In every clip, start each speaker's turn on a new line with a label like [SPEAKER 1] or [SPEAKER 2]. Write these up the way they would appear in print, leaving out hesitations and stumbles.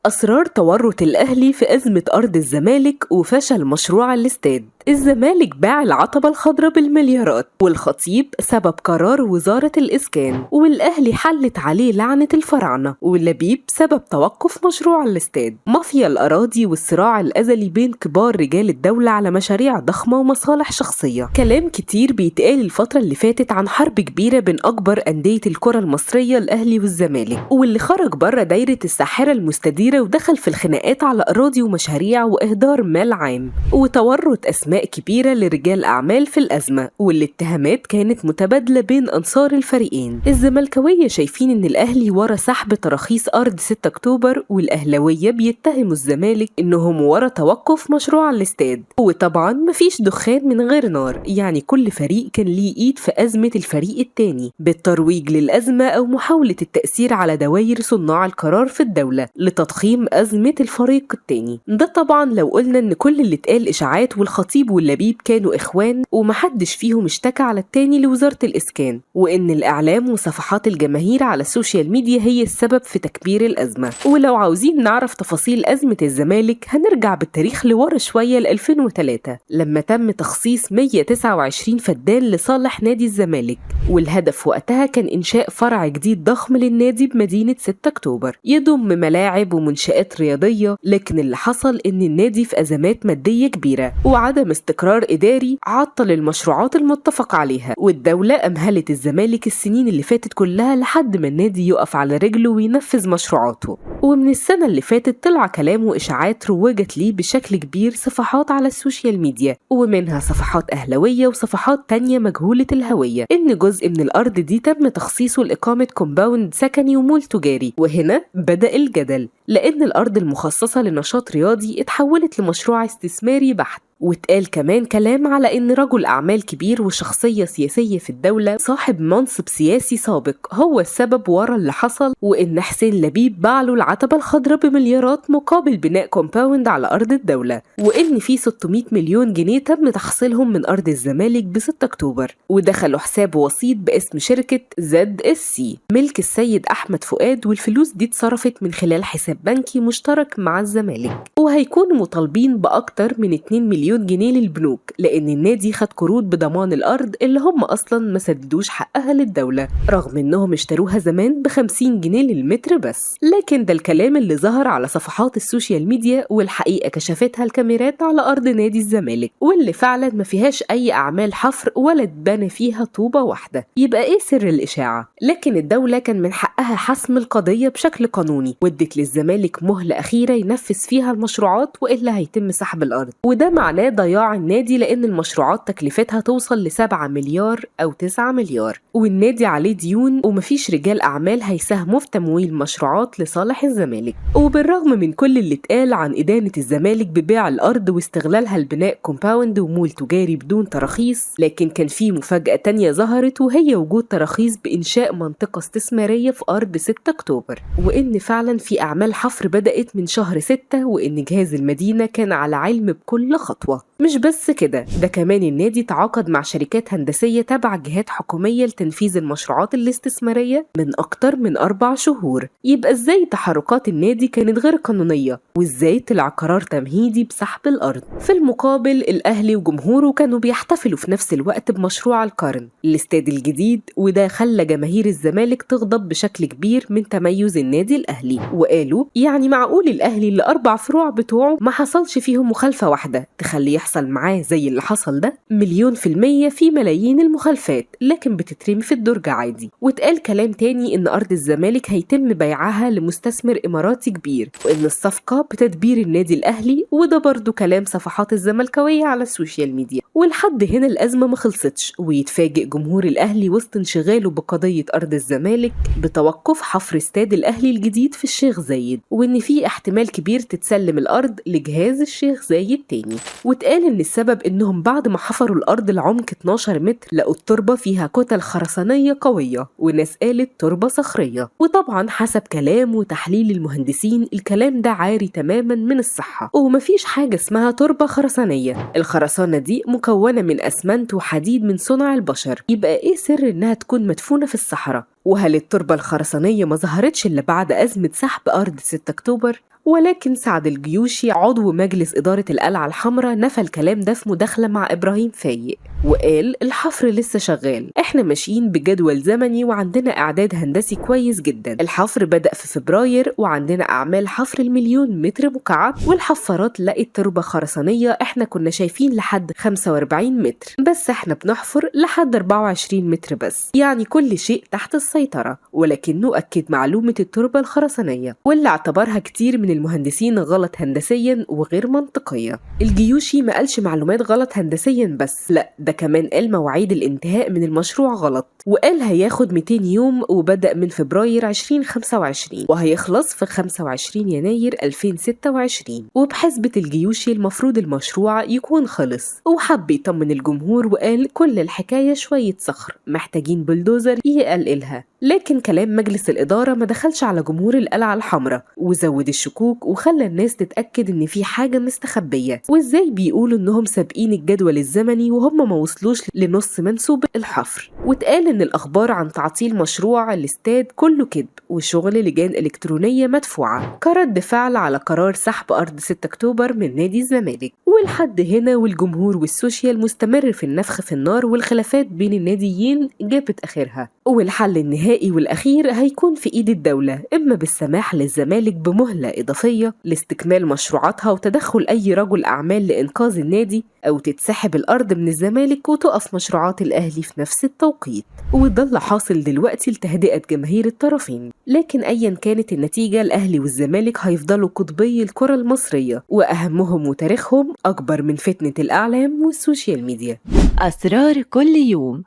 [SPEAKER 1] أسرار تورط الأهلي في أزمة أرض الزمالك وفشل مشروع الاستاد. الزمالك باع العتبة الخضراء بالمليارات، والخطيب سبب قرار وزارة الإسكان، والأهلي حلت عليه لعنة الفراعنة، ولبيب سبب توقف مشروع الاستاد. مافيا الأراضي والصراع الأزلي بين كبار رجال الدولة على مشاريع ضخمة ومصالح شخصية. كلام كتير بيتقال الفترة اللي فاتت عن حرب كبيرة بين أكبر أندية الكرة المصرية الأهلي والزمالك، واللي خرج بره دايرة الساحرة المستديرة ودخل في الخناقات على أراضي ومشاريع وإهدار مال عام، وتورط أسماء كبيرة لرجال أعمال في الأزمة، والاتهامات كانت متبادلة بين أنصار الفريقين. الزملكاوية شايفين إن الأهلي ورا سحب تراخيص أرض 6 أكتوبر، والأهلاوية بيتهموا الزمالك إنهم ورا توقف مشروع الاستاد. وطبعا مفيش دخان من غير نار، يعني كل فريق كان ليه إيد في أزمة الفريق التاني بالترويج للأزمة أو محاولة التأثير على دوائر صناع القرار في الدولة لتضخيم أزمة الفريق التاني. ده طبعا لو قلنا إن كل اللي اتقال إشاعات، والخطيب واللبيب كانوا إخوان ومحدش فيهم اشتكى على التاني لوزارة الإسكان، وإن الإعلام وصفحات الجماهير على ال social media هي السبب في تكبير الأزمة. ولو عاوزين نعرف تفاصيل أزمة الزمالك هنرجع بالتاريخ لورا شوية ل 2003 لما تم تخصيص 129 فدان لصالح نادي الزمالك، والهدف وقتها كان إنشاء فرع جديد ضخم للنادي بمدينة 6 أكتوبر يضم ملاعب ومنشآت رياضية. لكن اللي حصل إن النادي في أزمات مادية كبيرة وعدم استقرار إداري عطل المشروعات المتفق عليها، والدولة أمهلت الزمالك السنين اللي فاتت كلها لحد ما النادي يقف على رجله وينفذ مشروعاته. ومن السنة اللي فاتت طلع كلام وإشاعات روجت ليه بشكل كبير صفحات على ال social media، ومنها صفحات أهلوية وصفحات تانية مجهولة الهوية، إن جزء من الأرض دي تم تخصيصه لإقامة compound سكني ومول تجاري. وهنا بدأ الجدل، لأن الأرض المخصصة لنشاط رياضي اتحولت لمشروع استثماري بحت. واتقال كمان كلام على إن رجل أعمال كبير وشخصية سياسية في الدولة صاحب منصب سياسي سابق هو السبب ورا اللي حصل، وإن حسين لبيب باع له العتبة الخضراء بمليارات مقابل بناء compound على أرض الدولة، وإن في 600 مليون جنيه تم تحصيلهم من أرض الزمالك ب 6 أكتوبر ودخلوا حساب وسيط باسم شركة ZSC ملك السيد أحمد فؤاد، والفلوس دي اتصرفت من خلال حساب بنكي مشترك مع الزمالك. وهيكونوا مطالبين بأكتر من 2 مليون جنيه للبنوك، لأن النادي خد قروض بضمان الأرض اللي هم أصلا ما سددوش حقها للدولة، رغم إنهم اشتروها زمان ب50 جنيه للمتر بس. لكن ده الكلام اللي ظهر على صفحات ال social media، والحقيقة كشفتها الكاميرات على أرض نادي الزمالك، واللي فعلا ما فيهاش أي أعمال حفر ولا اتبنى فيها طوبة واحدة. يبقى إيه سر الإشاعة؟ لكن الدولة كان من حقها حسم القضية بشكل قانوني، وادت للزمالك مهلة أخيرة ينفذ فيها المشروعات وإلا هيتم سحب الأرض، وده معناه ضياع النادي، لأن المشروعات تكلفتها توصل ل7 مليار أو 9 مليار، والنادي عليه ديون ومفيش رجال أعمال هيساهموا في تمويل مشروعات لصالح الزمالك. وبالرغم من كل اللي اتقال عن إدانة الزمالك ببيع الأرض واستغلالها لبناء compound ومول تجاري بدون تراخيص، لكن كان في مفاجأة تانية ظهرت، وهي وجود تراخيص بإنشاء منطقة استثمارية في أرض 6 أكتوبر، وإن فعلا في أعمال حفر بدأت من شهر 6، وإن جهاز المدينة كان على علم بكل خطوة. مش بس كده، ده كمان النادي تعاقد مع شركات هندسية تبع جهات حكومية لتنفيذ المشروعات الاستثمارية من أكتر من 4 شهور. يبقى إزاي تحركات النادي كانت غير قانونية؟ وإزاي طلع قرار تمهيدي بسحب الأرض؟ في المقابل الأهلي وجمهوره كانوا بيحتفلوا في نفس الوقت بمشروع القرن، الاستاد الجديد، وده خلى جماهير الزمالك تغضب بشكل كبير من تميز النادي الأهلي، وقالوا يعني معقول الأهلي اللي 4 فروع بتوعه ما حصلش فيهم مخالفة واحدة تخلي يحصل معاه زي اللي حصل ده؟ 1,000,000% في ملايين المخالفات، لكن بتترمي في الدرج عادي. واتقال كلام تاني إن أرض الزمالك هيتم بيعها لمستثمر إماراتي كبير، وإن الصفقة بتدبير النادي الأهلي، وده برضو كلام صفحات الزملكاوية على ال social media. ولحد هنا الأزمة ما خلصتش، ويتفاجئ جمهور الأهلي وسط انشغاله بقضية أرض الزمالك بتوقف حفر استاد الأهلي الجديد في الشيخ زايد، وإن في احتمال كبير تتسلم الأرض لجهاز الشيخ زايد تاني. واتقال إن السبب إنهم بعد ما حفروا الأرض لعمق 12 متر لقوا التربة فيها كتل خرسانية قوية، وناس قالت تربة صخرية. وطبعا حسب كلام وتحليل المهندسين الكلام ده عاري تماما من الصحة، ومفيش حاجة اسمها تربة خرسانية. الخرسانة دي مكونة من أسمنت وحديد من صنع البشر، يبقى إيه سر إنها تكون مدفونة في الصحراء؟ وهل التربة الخرسانية ما ظهرتش إلا بعد أزمة سحب أرض 6 أكتوبر؟ ولكن سعد الجيوشي عضو مجلس إدارة القلعة الحمراء نفى الكلام ده في مداخلة مع إبراهيم فايق، وقال الحفر لسه شغال، احنا ماشيين بجدول زمني وعندنا إعداد هندسي كويس جدا. الحفر بدأ في فبراير وعندنا أعمال حفر 1,000,000 متر مكعب، والحفارات لقت تربة خرسانية احنا كنا شايفين لحد 45 متر، بس احنا بنحفر لحد 24 متر بس، يعني كل شيء تحت السيطرة. ولكنه أكد معلومة التربة الخرسانية واللي اعتبرها كتير من المهندسين غلط هندسيا وغير منطقية. الجيوشي ما قالش معلومات غلط هندسيا بس، لا ده كمان قال مواعيد الانتهاء من المشروع غلط، وقال هياخد 200 يوم وبدأ من فبراير 2025 وهيخلص في 25 يناير 2026. وبحسبة الجيوشي المفروض المشروع يكون خلص، وحب يطمن الجمهور وقال كل الحكاية شوية صخر محتاجين بلدوزر يقلقلها. لكن كلام مجلس الإدارة ما دخلش على جمهور القلعة الحمراء وزود الشكوك وخلى الناس تتأكد إن في حاجة مستخبية. وإزاي بيقولوا إنهم سابقين الجدول الزمني وهم ما وصلوش لنص منسوب الحفر؟ واتقال إن الأخبار عن تعطيل مشروع الاستاد كله كذب وشغل لجان إلكترونية مدفوعة كرد فعل على قرار سحب أرض 6 أكتوبر من نادي الزمالك. ولحد هنا والجمهور والسوشيال مستمر في النفخ في النار، والخلافات بين الناديين جابت آخرها. والحل النهائي والأخير هيكون في إيد الدولة، إما بالسماح للزمالك بمهلة إضافية لاستكمال مشروعاتها وتدخل أي رجل أعمال لإنقاذ النادي، أو تتسحب الأرض من الزمالك وتقف مشروعات الأهلي في نفس التوقيت. وده اللي حاصل دلوقتي لتهدئة جماهير الطرفين. لكن أيا كانت النتيجة، الأهلي والزمالك هيفضلوا قطبي الكرة المصرية، وأهمهم وتاريخهم أكبر من فتنة الإعلام والسوشيال ميديا.
[SPEAKER 2] أسرار كل يوم،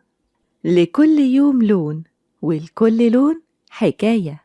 [SPEAKER 2] لكل يوم لون، ولكل لون حكاية.